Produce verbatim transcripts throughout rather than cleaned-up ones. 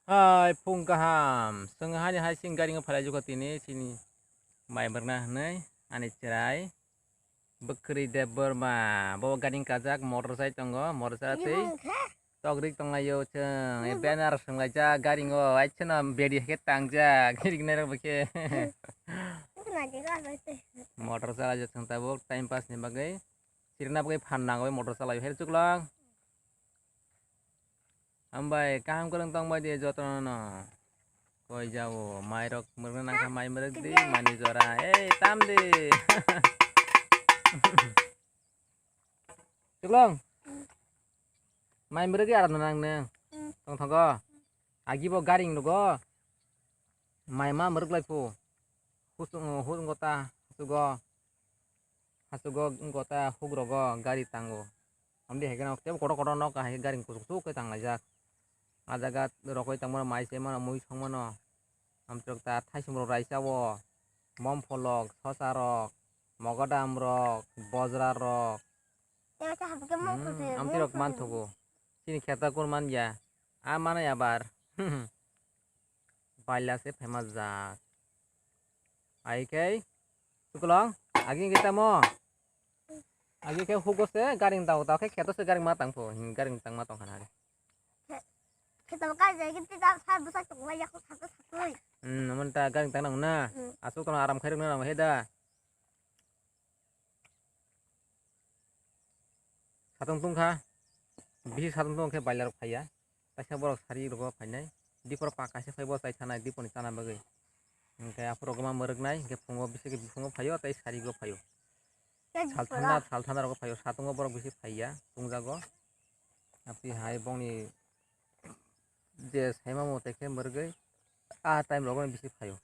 Hai, phung kaham. Chwng hani hai sing gari-o phalai jukha tini, chini mai bwrwkna hwnwi ani chwrai Bwkhwrwi Debbarma. Bo gari kajak, motor chai tongo, motor chai twi tokrik tonglaio chwng. Banner swnglaijak gari-o, aitsano bedi hai khe tangjak, riknairok bo khe. Motor chalaijak chwng tabuk, time pass ni bagwi. Sirna bagwi phan nangwi motor chalaio, hai chuklang. Hambai, kaham kwrwng tong bai di jotono no. Koi jao, mai rok mwrwkna nangkha, mai mwrwk di, mani jora. Ei, tam di. Chuklong. Mai mwrwk di aram nang nang. Tong thango. Agi bo garing rogo. Mai ma mwrwk lai phu. Hus, hus gota, sugo. Hachugo wngkha ta hugrogo gari tango. Amtwi hai kheno tebo kotor kotor nok hai gari kuchuk kuchuk khe tanglaijak. A jaga rokoi tangmano mai se mano mui songmano. Amtwrok ta thaisumrok raisa o, mom pholok, sosa rok, mogodam rok, bojra rok. Hmm, amtwrok manthogo. Chini kheto kun manya. A manai abar. Baila se phema jak. Ai khe, chuklong, agi khe tamo. Agi khe hugo se garing tao, tao khe kheto se garing ma tang pho, hin garing tang ma tong khana. Khe-, kheto ka jai khe tita sa bwsa tong lai ya kho sa sa tui. Hmm, naman ta garing tang nang na. Hmm. Asuk kono aram khairok na nang he da. Satung tungkha, bisi satung tungkhe bailarok phaiya, kaisa borok sari rogo phainai, dipor pa kaisa phai bo chai thanai, dipor ni chana bagwi. Hinkhe aphuru rok ma mwrwknai, hinkhe phungo bisi khe biphungo phaio, tei sari go phaio. Sal thanda, sal thanda rogo phaio, satungo borok bisi phaiya, tungjago. Amtwi hai bongni je saima mo tei khe mwrwgwi, a time rogo bisi phaio.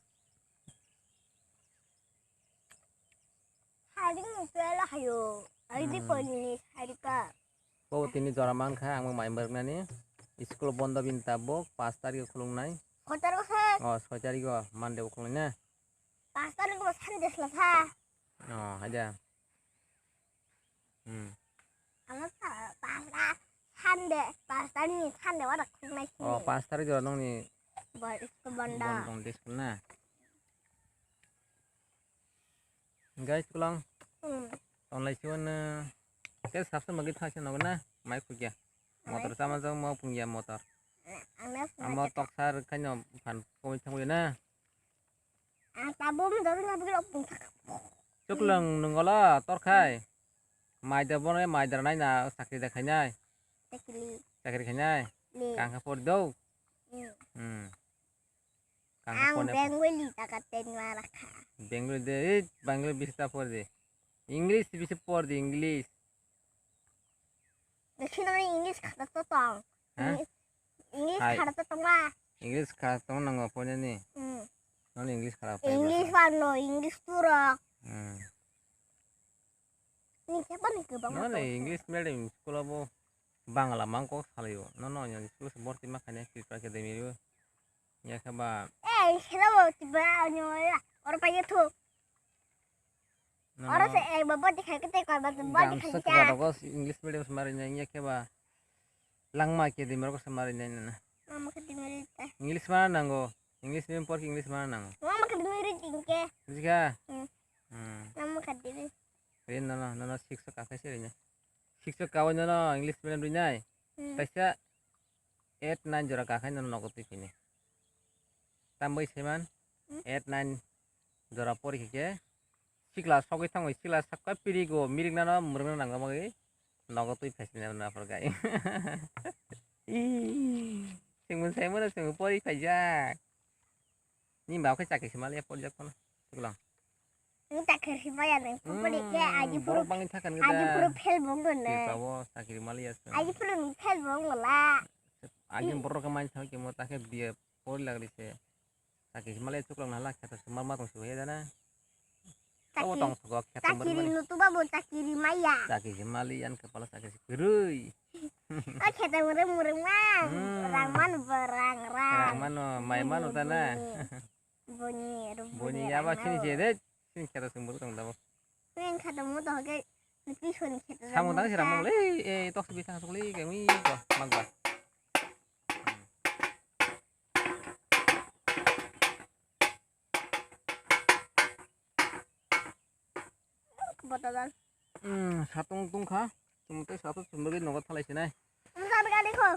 Hari ni pela hayo. Hari di Hmm. Poni ni hari ka. Bo tini jora mankha, ang bo mai mwrwknani. School bondo bini tabuk, pash tarikh o khuluknai. Kotor ko he. Oh, soi tarikh o Monday o khuluknai na? Pash tarikh o Sunday sla tha. Oh, haja. Hmm. Ano sa, pash ta Sunday, pash tarikh ni Sunday wara khuluknai sini. Oh, pash tarikh jora nongni Bo-, school bondo. Bondo, school na? Guys, kulang. Hmm. Tonglai siwan, eh, ke sabsa magi thang se nogo na, mai khukya. Mai Motor khuk- sama jang mau pungya motor. Ang na Amo smaja. Toksar khaino phan koi thangwi na. Ang tabuk mo dor na bigla pung thang. Chuklang nungala tor khai. Mai da bone mai da nai na sakri da khainai. Chakri. Sakri khainai. Ni. Kang kha por do. Hmm. Hmm. Kang Ang pone Bengali taka tenwa rakha. Bengali de, eh, Bengali bisi ta por de. English bisi por de, English. Bisi no English khata to tong. Ha? English, English Hai. Khata to tong ma. English khata tong nango pone ni. Hmm. Non English khata pa English ba. Wa no, English turok. Hmm. Ni khe bani kwbang Nang ma le tong. English medium school abo Bangla mang kok salaio. Nono nya school se borti ma khane Tripura Academy ro. Nya khe ba Eh, sila bo tiba anyo ya. Or pa yethu. Nono Or se ek ba borti khai kete koi ba borti khai Gamsa cha. Kwrwk English medium se mari nya nya khe ba Langma Academy ro se mari nya na. Mama kete mari ta. English ma nango. English medium por English ma nango. Mama kete mari tingke. Bujikha? Hmm. Hmm. Mama kete. Rin nono, nono six o kakhai se rinai. Six o kawi nono English medium rinai. Hmm. Taisa eight nine jora kakhai nono nogo twi phini. Tambai seman Hmm. Eight nine jora pori khe sikla sogwi thangwi sikla sakka pirigo miriknano mwrwkna nangma bagwi nogo twi phaisinai naphar gai. Ih, chwngbo saimano chwngbo pori khaijak. Ni baba khe chakri se maliya porjak phano. Siklang. Ni chakri se maya nang Hmm, pupuri khe aji borok puru bangni thakhan aji gada. Puru fail bong gana. Tripura o chakri maliya se. Aji puru ni fail bong gala. Aji borok khe mani thang kemo takhe biya pori lagri se. Chakri se maliya chuklang nala khe ta se ma ma tong se hoya dana. Abo Chakri, tong thogo khe ta chakri mari. Nutu babu chakri maya. Chakri se maliya an khe pala chakri se kwrwi. O khete murung murung mang. Hmm. Rang manu bo rang rang. Rang manu, mai manu ta na. Boni, boni, boni, boni yaba rang sini manu. Je de, sini kheta sung bulu tong dabo. Sini kheta mu to ke, nupi suni kheta. Samung tang sirang mang le, eh, tok sibi tang sukli ke mi ko, magba. Botolan. Hmm, satung tungkha. Tumtwi satung sumlogwi nogo thalai sinai. Ang sabi gari ko.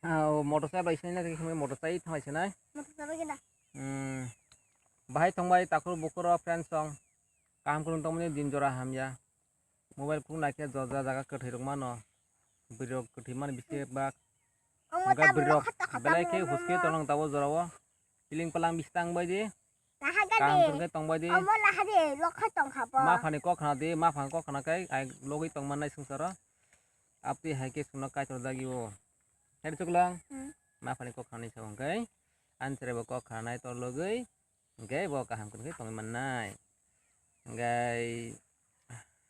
Ah, o motor sai bai sinai, motor sai thalai sinai. Motor sai bai gina. Hmm. Bahai thongbai takhur bukhuro friends song. Kaham khulum tongmani din jora hamya. Mobile khulum naikhe joja jaga kwthwi rok mano. Bwrwi rok kwthwi mani bisi bak. Omo Hwnkhe tabuk bwrwi rok lokha tongkha belai tamo khe omo. Huske tonglang tabo jorao. Piling palang bisi tang bai di. Kaham khwrwngkhe tong bai di. Omo lahadi lokha tongkha bo. Maphani kok khna di, maphani kok khna khe ai logwi tong mannai swngcharo. Abtwi hai khe chwngno kaitor dagi o. Hai chuklang. Hmm. Maphani kok khna ni sa hwnkhe. Ani chwrai bo kok khna nai tor logwi. Hwnkhe bo kaham khwrwngkhe tongwi mannai. Hwnkhe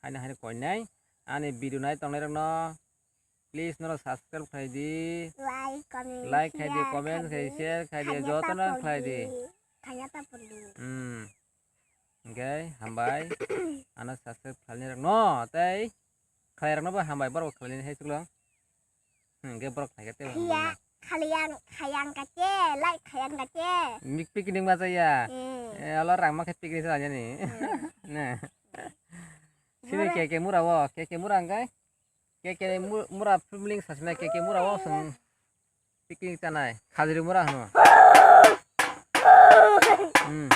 haino haino koinai ani video nai tongnai rokno please norok subscribe khlai di. Like, comment, like khai di, share, comment khai, share khai di, jotono khlai di. Khanya ta purdi. Hmm. Hwnkhe hambai ano subscribe khlaini rokno tei khlai rokno bo hambai borok khlaini hai chuklang. Hmm, hwnkhe borok khlai khe tei hambai. Khaya, khalyang, khayang kache, like khayang kache. Mik picnic ma chaya. Hmm. Eh, alo rang ma khe picnic sa jani. Hmm. Ne. Sini mura. K K mura wo, K K mura hwnkhe? K K mu-, mura filming sa sina K K mura wo sung picnic tanai. Khajri mura hwno. Hmm.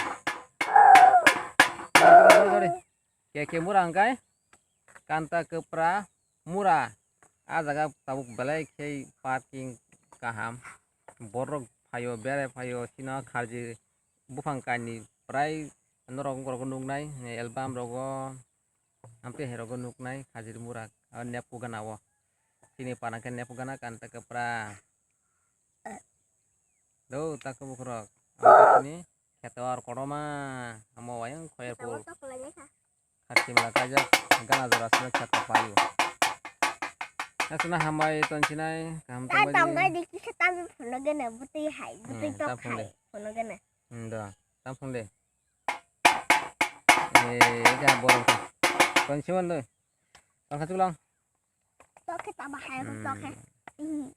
Sorry, sorry, sorry. K K mura hwnkhe? Kanta kwpra mura. A jaga tabuk belai khe parking kaham. Borok phaio, berai phaio, chino kharji buphang kainwi prai norok wngkor nuknai, album rogo, amtwi hai rogo nuknai, khajir mura, o nepo gana o. Chini pana khe nepo gana kanta kwpra. Do, tako bukhurok. Ang khe sini kheto ar kotorma, amo wayang khoyerpur. Tabuk to kwlainai kha. Kharchi mala kaijak, gana jora sino kheto paio. Aswkno hambai tonsinai, kaham tongbai di. Tongbai di, kisa tamni phuno gana, bwtwi hai, bwtwi tok hai, phuno gana. Hmm, do, tam phung de. Eh, ja borok. Tonsi man do. Tongkha chuklang. Tok khe tama hai, tok khe. Hmm.